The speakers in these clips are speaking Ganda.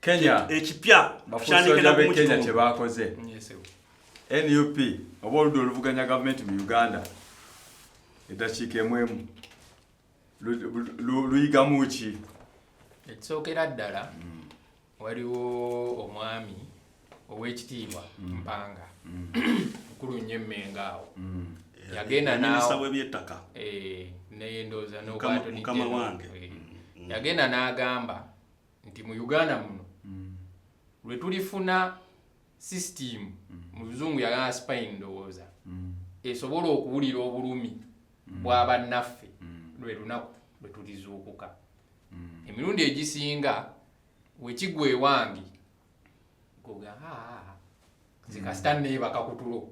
Kenya ekipya bafuusoja b'e Kenya kye kitundu. Bakoze Yes, NUP oba oludda oluvuganya gavumenti mu Uganda, eddakiika emu emu, luyigamu ki? Ekisookera ddala, waliwo omwami ow'ekitiibwa Mpanga, mukulu nnyo emmenga awo, yagenda Minisita w'ebyettaka. Naye ndowooza Mukama wange. Yagenda n'agamba nti mu Uganda muno lwe tulifuna system, mu Luzungu yagamba spine, ndowooza esobola okuwulira obulumi bw'abannaffe, lwe lunaku lwe tulizuukuka. Emirundi egisinga wekigwa ewange goga, "Ah, nze kasita neebaka ku tulo."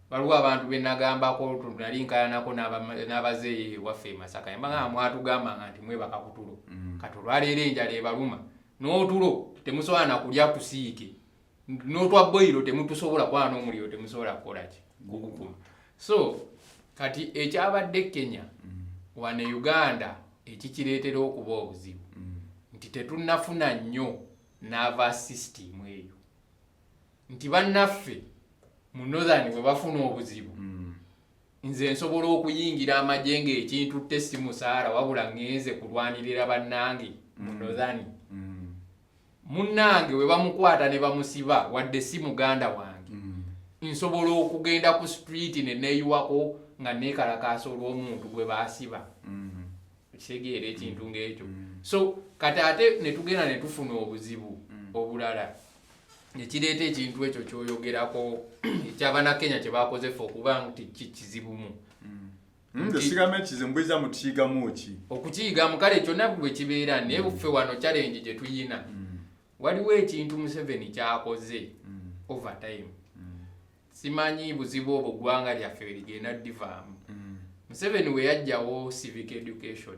Waliwo abantu benagambako, nali nkayanako n'abazeeyi ewaffe e Masaka, embanga mwatugambanga nti mwebaka ku tulo, kati olwaleero enjala ebaluma n'otulo temusobola nakulya tusiike n'otwa boyiro temutusobola kuba n'omuliro temusobola kukolaki kugukuma. So kati ekyabadde Kenya, wano e Uganda ekikireetera okuba obuzibu nti tetunnafuna nnyo nervous system eyo nti bannaffe mu northern bwe bafuna obuzibu, nze nsobola okuyingira amagye ng'ekintu tte si musaala, wabula ŋŋenze kulwanirira bannange mu northern. Munnange bwe bamukwata ne bamusiba, wadde si muganda wange, nsobola okugenda ku street ne neeyiwako nga neekalakaasa olw'omuntu gwe baasiba. Kitegeera ekintu ng'ekyo? So kati ate ne tugenda ne tufuna obuzibu obulala ekireeta ekintu ekyo kyoyogerako ekyabanakenya kye bakoze ffe okuba nti kizibumu. Nze sigambe nti mbuiza mutukiyigamu ki? Okukiyigamu kale kyonna bwe kibeera, naye ffe wano challenge gye tuyina, waliwo ekintu Museveni kyakoze over time. Simanyi buzibu obwo ggwanga lyaffe ligenda divaamu. Museveni we yajjawo civic education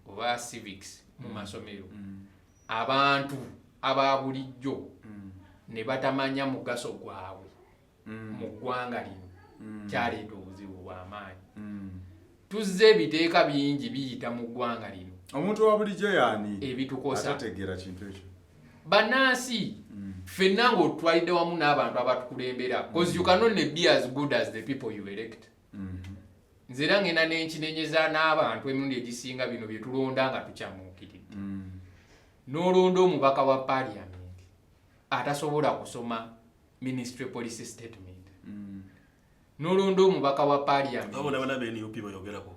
oba civics mu masomero, abantu aba bulijjo ne batamanya mugaso gwabwe mu ggwanga lino, kyaleeta obuzibu bw'amaanyi. Tuzze ebiteeka bingi biyita mu ggwanga lino. Omuntu wa bulijjo yaani ebitukosa? Atategeera kintu ekyo. Bannansi ffenna ng'otutwalidde wamu n'abantu abatukulembera, 'cause you can only be as good as the people you elect. Nze era ngenda nenkinenyeza n'abantu emirundi egisinga bino bye tulonda nga tukyamuukiridde. N'olonda omubaka wa parliament atasobola kusoma ministry policy statement, n'olonda omubaka wa parliament Abo bana be NUP bayogerako.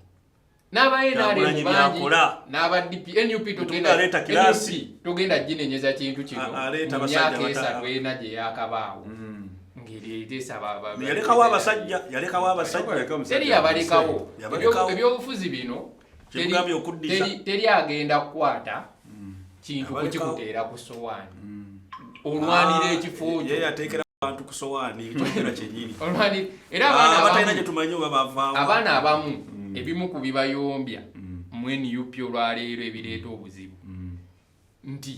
N'aba NRM Kyagulanyi bangi by'akola. n'aba DP, NUP togenda Aleeta kiraasi. NUP togenda ginenyeza kintu kino Aleeta mu abasajja myaka 3 4 gye yakabaawo ng'ereetesa Yalekawo abasajja, yalekawo abasajja. Teri yabalekawo. Yabalekawo. Ebyobufuzi bino Kyekugambye okuddiza. Teri agenda kukwata kintu Yabalekawo. kukikuteera ku sowaani olwanira ekifo Ye kyo. yateekera abantu ku sowaani, kyogera kyennyini. Era abaana Abatalina abamu gye tumanyi oba bavaawo. Abaana abamu ebimu ku bibayombya mu NUP olwaleero ebireeta obuzibu nti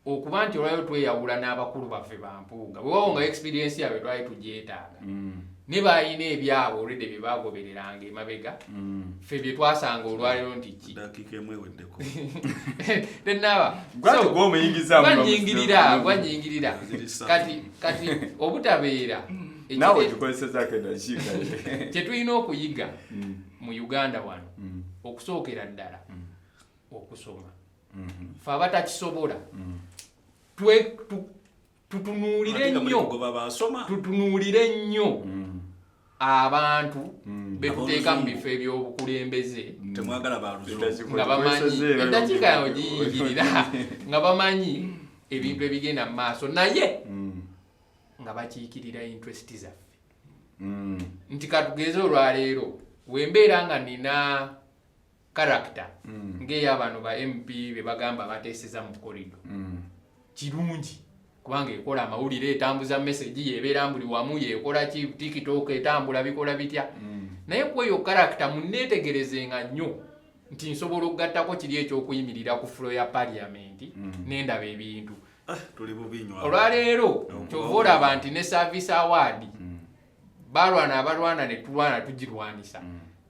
okuba nti olwaliro tweyawula n'abakulu baffe bampuuga, bwewawo nga experience yaabwe twali tugyetaaga, ne balina ebyabwe olwedde bye bagobereranga emabega, ffe bye twasanga olwaleero nti ki Dakiika emu eweddeko. Tenaba. Gwati gw'omuyingiza mu Gwanyingirira, gwanyingirira. Ziri ssatu. Kati obutabeera Naawe gikozesezaako eddakiika. Kyetulina okuyiga mu Uganda wano, okusookera ddala okusoma, fe abatakisobola tutunuulire Ate nga muli nnyo kugoba basoma. Tutunuulire nnyo abantu betuteeka mu Ab'oluzungu. bifo ebyobukulembeze Temwagala ba luzungu. Nga bamanyi eddakiika yawe giyingirira, nga bamanyi ebintu ebigenda mu maaso, naye nga bakiikirira interest zaffe. Nti katugeze olwaleero wembeera nga nina character ng'eyabano ba MP be bagamba bateeseza mu corridor, kirungi kubanga ekola amawulire, etambuza message, yebeera buli wamu, yekola ki, TikTok etambula, bikola bitya. Naye kweyo character munneetegerezenga nnyo nti nsobola okugattako kiri ekyokuyimirira ku floor ya parliament nendaba ebintu. Ah, tuli bubi nnyo. Olwaleero kyova olaba nti ne service award balwana, abalwana ne tulwana tugirwanisa,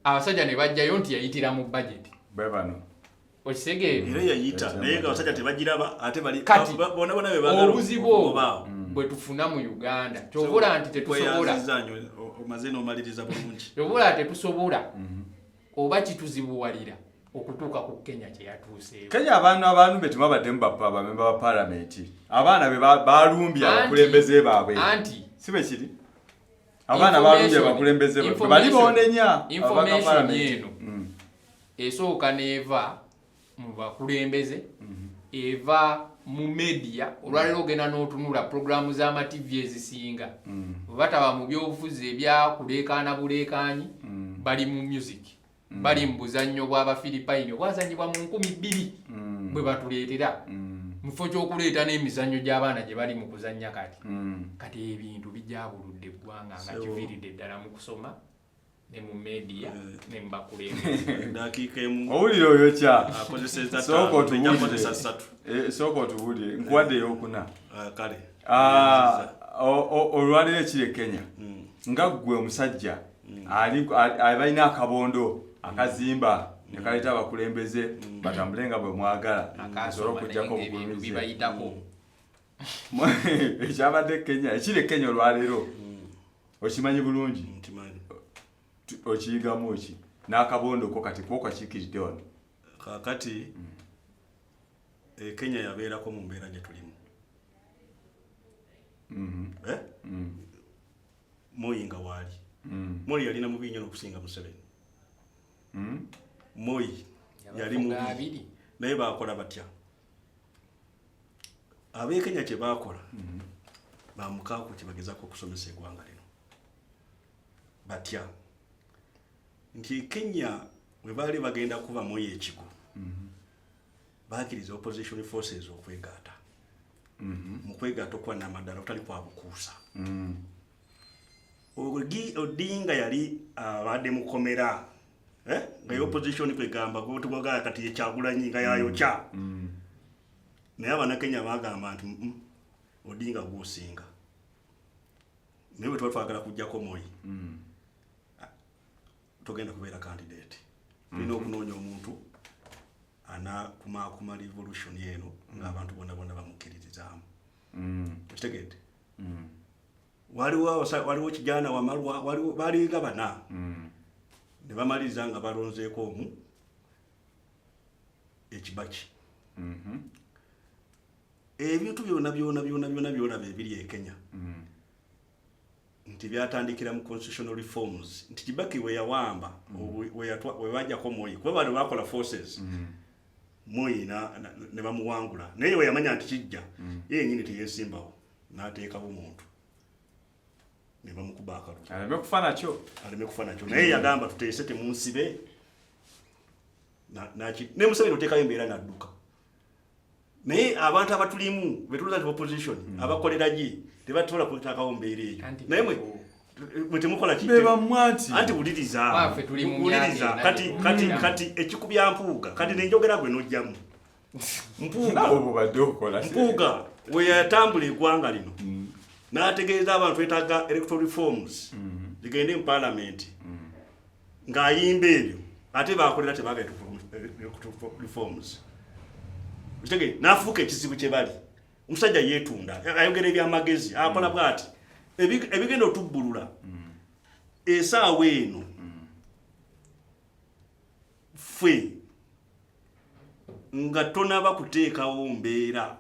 abasajja ne bajjayo nti yayitira mu budget. Bwe bano. Okitegeera? Era yayita, naye nga abasajja tebagiraba, ate bali Kati, bona bona be baagala obuzibu obwo okubaawo. bwe tufuna mu Uganda, kyova nti tetusobola. Weyanziza nnyo, omaze n'omaliriza bulungi. Kyova tetusobola, oba kituzibuwalira okutuuka ku Kenya kye yatuuseewo. Kenya abantu be tebabaddemu bamemba ba palamenti, abaana be balumbye abakulembeze baabwe. Anti si bwe kiri? Abaana balumbye abakulembeze baabwe, bali boonenya ababaka information palamenti. eno esooka n'eva mu bakulembeze, eva mu media. Olwaleero ogenda n'otunula puroguramu z'amativi ezisinga, bwe bataba mu byobufuzi ebyakuleekaana buleekaanyi, bali mu music, bali mu buzannyo bw'Abafilipayini obwazanyibwa mu 2000 bwe batuleetera, mu kifo ky'okuleeta n'emizannyo gy'abaana gye bali mu kuzannya kati. Kati ebintu bijabuludde eggwanga nga kiviiridde ddala mu kusoma ne mu media ne mu bakulembeze. Dakiika emu. Owulira oyo kya Akozesezza Sooka ttaano, nja otubuulire. kukozesa ssatu. Sooka otubuulire, nkuwadde eyokuna. Ah, kale. Ah, olwaleero ekiri e Kenya, nga ggwe omusajja ali balina akabondo akazimba ne kaleeta abakulembeze batambule nga bwe mwagala, osobola Akasoma naye okugjako ng'ebintu obukulembeze. bibayitako. Ekyabadde e Kenya, ekiri e Kenya olwaleero, okimanyi bulungi? Nkimanyi. Okiyigamu ki n'akabondo ko kati kwo kakiikiridde wano? Kaakati e Kenya yabeerako mu mbeera gye tulimu. Eh? Moi nga waali, Moi yalina mubi nnyo n'okusinga Museveni. Moi yali Yabafuga mubi. abiri. Naye bakola batya ab'ekenya? Kye baakola, bamukaaku kye bagezaako okusomesa eggwanga lino batya nti Kenya bwe baali bagenda kuba Moi ekigo, bakkiriza opposition forces okwegatta, mu kwegatta okwa namaddala otali kwa bukuusa. Odinga yali abadde mukomera, eh? Nga mm. opposition kwegamba gotugwaga kati yekyagulanyi nga yayokya, naye abanakenya bagamba nti Odinga gusinga, naye bwe tuba twagala kujjako Moi, togenda kubeera candidate. Tulina okunoonya omuntu anakumakuma revolution eno ng'abantu bonna bonna bamukkiririzaamu. Okitegedde? Waliwo waliwo kijana wamalwa, waliwo balinga bana, ne bamaliriza nga balonzeeko omu, Ekibaki. Ebintu byonna byonna byonna byonna byolaba ebiri e Kenya nti byatandikira mu constitutional reforms, nti Kibaki we yawamba, we bajjako Moi, kuba bano bakola forces, Moi ne bamuwangula, naye we yamanya nti kijja, ye yenyini teyesimbawo, n'ateekawo muntu ne bamukuba akalulu. Aleme kufa nakyo. Aleme kufa nakyo. Naye yagamba, tuteese, temunsibe. Ne Museveni oteekayo embeera n'adduka, naye abantu abatulimu betuloza nti opposition abakolera gi tebatobola kuteekawo mbeera eyo. Anti naye mwe mwe temukola ki? Be bammwe anti. Anti wuliriza. Waffe tuli mu myaka Wuliriza. ena Kati gye kati tukulira. Kati ekikubya Mpuuga, kati nenjogera gwe nojjamu Mpuuga. Naawe bwobadde okola. Mpuuga we yatambula eggwanga lino n'ategeeza abantu twetaaga electoral reforms zigende mu parliament, ng'ayimba ebyo, ate bakolera tebaagala electoral reforms. Okitegeera? N'afuuka ekizibu kye bali. Omusajja yeetunda, ayogera ebyamagezi, akola bw'ati. Ebigenda otubbulula esaawa eno, ffe nga tonaba kuteekawo mbeera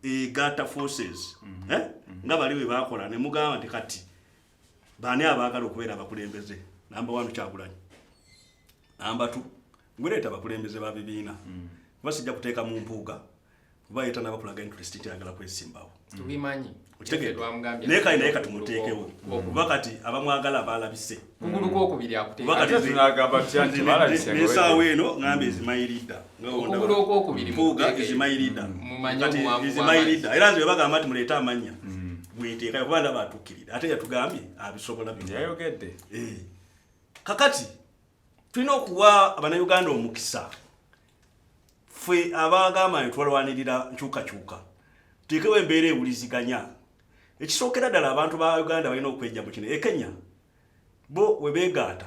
egatta forces, eh? Nga bali bwe bakola ne mugamba nti kati baani abaagala okubeera abakulembeze? Namba one Kyagulanyi, namba two ngwereeta abakulembeze ba bibiina, kuba sijja kuteeka mu Mpuuga kuba ye tanaba kulaga interest nti ayagala kwesimbawo. Tubimanyi. Okitegedde? Twamugambye Naye kale, naye katumuteekewo, kuba kati abamwagala balabise. Kugulu kwokubiri akuteeka. Kuba kati Ate tunagamba tutya nti balabise nga nesaawa wedde? eno ŋŋamba ezimayiridda. Okugulu okwokubiri Mpuuga mukuteekeyo. ezimayiridda. Mumanye Kati obuwanvu ezimayiridda, bw'amazzi. era nze bwe bagamba nti muleete amannya, bweteekayo, kuba ndaba atuukirira, ate yatugambye abisobola byonna. Yayogedde. Eh. Kakati tulina okuwa abannayuganda omukisa. Ffe abagamba nti twalwanirira nkyukakyuka, tuteekewo embeera ewuliziganya. Ekisookera ddala, abantu ba Uganda balina okwejja mu kino. E Kenya bo we beegaata.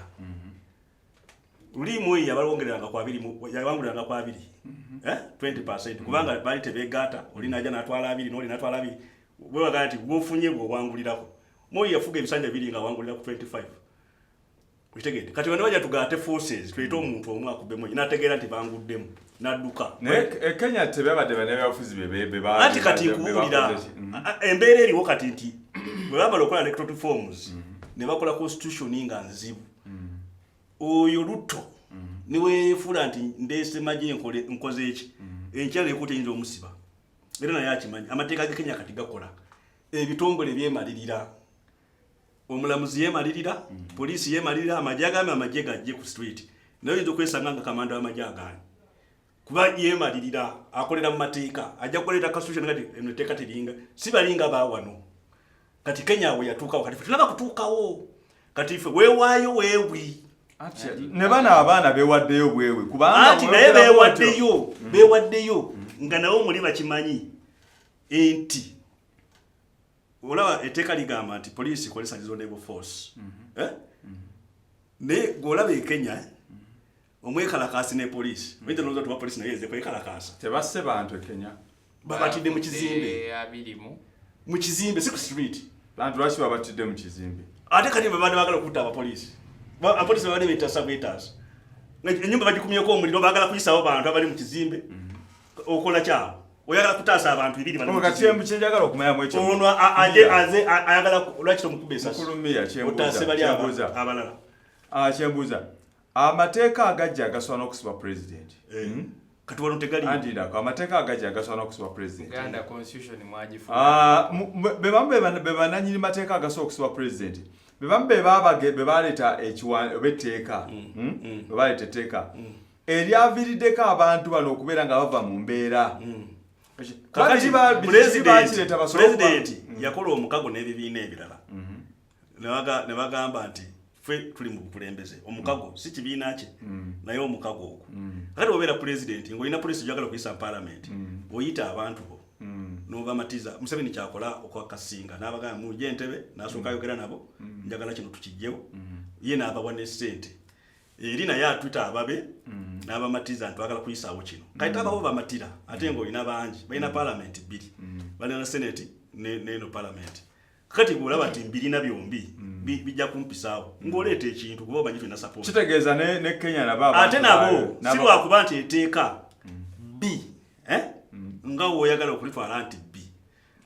Luli Moi yabalongereranga ku 20, yawanguliranga ku 20, 20%, kubanga baali tebeegatta. Oli najja n'atwala 20, n'oli n'atwala 20. Bwe nti gwofunye bw'owangulirako. Moi yafuga ebisanja biri nga awangulira ku 25. Okitegedde? Kati bano bajja tugaate forces, tuyite omuntu omu akube Moi, n'ategeera nti banguddemu, n'adduka. Naye e Kenya tebabadde bannabyabufuzi be Anti kati nkubuulira, embeera eriwo kati nti bwe bamala okukola electoral reforms ne bakola constitution nga nzibu, oyo Ruto niweyefuula nti ndeese magye, nkole nkoze eki, enkya nekooti eyinza omusiba. Era naye akimanyi, amateeka ge Kenya kati gakola ebitongole byemalirira, omulamuzi yemalirira, poliisi yemalirira, amagye agambe amagye gajje ku street, naye oyinza okwesanga nga kamanda w'amagye agaanye, kuba yemalirira, akolera mu mateeka. Ajja kuleeta constitution kati eno etteeka teringa si balinga baawano. Kati Kenya awo yatuukawo, kati ffe tulaba kutuukawo. Kati ffe weewaayo weewi. Ne bano abaana bewaddeyo bwewe, kubanga Anti naye bewaddeyo, bewaddeyo nga nabo muli bakimanyi nti olaba etteeka ligamba nti poliisi ekozesa reasonable force. Eh? Naye gweolaba e Kenya omwekalakaasi ne poliisi, oyinza nolowooza tuba poliisi naye eze kwekalakaasa. Tebasse bantu e Kenya? Babatidde mu kizimbe. 20. Mu kizimbe, si ku street. Bantu lwaki babatidde mu kizimbe? Ate kati babadde bagala okutta abapoliisi. Abapoliisi babadde betaasa bwetaasa. Ennyumba bagikumyeko omuliro, baagala kuyisawo bantu abali mu kizimbe. Okola kyawo, oyagala kutaasa abantu bibiri bali mu kizimbe. Kyenjagala okumanyamu ekyo Ono aje aze ayagala lwaki tomukuba esasi? Mukulu Miya, kyembuuza, Otaase bali kyembuuza. abalala. Kyembuuza, amateeka agajja agasobola n'okusiba pulezidenti? Kati wano tegali. Andindako, amateeka agajja agasobola n'okusiba pulezidenti. Uganda constitution mwagifuna. Ah, be bamu be bannannyini mateeka agasobola okusiba pulezidenti, be bamu be babage be baleeta oba etteeka, Be baleeta etteeka eryaviiriddeko abantu bano okubeera nga bava mu mbeera. Kakati Bakireeta basobole pulezidenti yakola omukago n'ebibiina ebirala, ne bagamba nti ffe tuli mu bukulembeze. Omukago si kibiina kye, naye omukago ogwo. Kakati obeera pulezidenti ng'olina polisi gyagala okuyisa mu palamenti, oyita abantu bo n'obamatiza. Museveni kyakola okwakasinga n'abagamba mujje Entebe, n'asooka ayogera nabo, njagala kino tukijjewo, ye n'abawa ne ssente eri, naye atwita ababe n'abamatiza nti twagala kuyisaawo kino. Kati ababo bamatira, ate ng'olina bangi, balina palamenti bbiri, balina senate neno palamenti. Kati bwolaba nti mbirina byombi, bijja kumpisaawo, ng'oleeta ekintu kuba omanyi tulina support. Kitegeeza ne Kenya nabo abantu Ate nabo si lwakuba nti eteeka b, eh? Nga woyagala okulitwala nti b,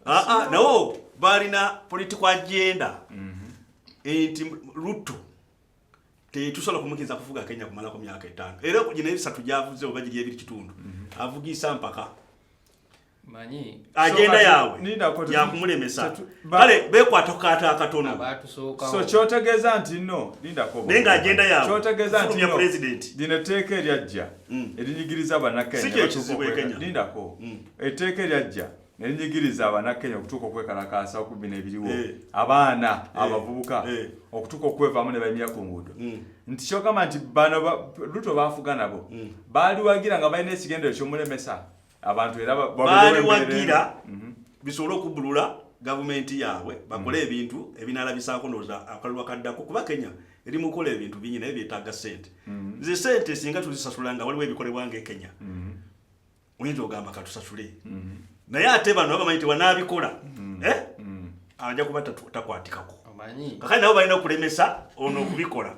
aa, nabo balina political agenda nti Ruto tetusobola kumukiriza kufuga Kenya kumalako myaka 5, era gino 3 gyavuze oba giri 2 kitundu avugisa mpaka. Manyi Agenda So, yaabwe nindako yakumulemesa. Tetu Kale bekwata ku kata akatono. Abatusookawo. So kyotegeeza nti nno, lindako, Naye nga agenda yaabwe kyotegeeza nti kufulumya nno president. Lino etteeka eryajja erinyigiriza bannakenya Si kye kizibu e Kenya. Lindako, etteeka eryajja nerinyigiriza abannakenya okutuuka okwekalakaasa okubina ebiriwo, abaana abavubuka okutuuka okwevaamu ne bayimira ku nguudo, nti kyogamba nti bano Ruto bafuga nabo baaliwagira nga balina ekigendero ekyomulemesa abantu era babeerewo embeera Baaliwagira eno. Bisobole okubbulula gavumenti yaabwe, bakole ebintu ebinalabisaako ndowooza akalulu akaddako, kuba Kenya eri mu kukola ebintu bingi naye byetaaga sente. Nze sente singa tuzisasula nga waliwo ebikolebwa nga e Kenya, oyinza ogamba katusasule, naye ate bano bamanyi tewanaabikola, eh? Ajja kuba takwatikako. Omanyi Kakati nabo balina okulemesa ono okubikola.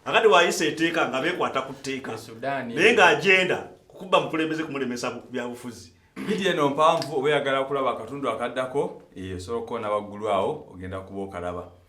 Kakati wayisa etteeka nga beekwata ku tteeka, E Sudan naye ng'agenda kukuba mukulembeze kumulemesa byabufuzi. Vidiyo eno mpanvu, oba oyagala kulaba akatundu akaddako, osobola okukoona waggulu awo, ogenda kuba okalaba.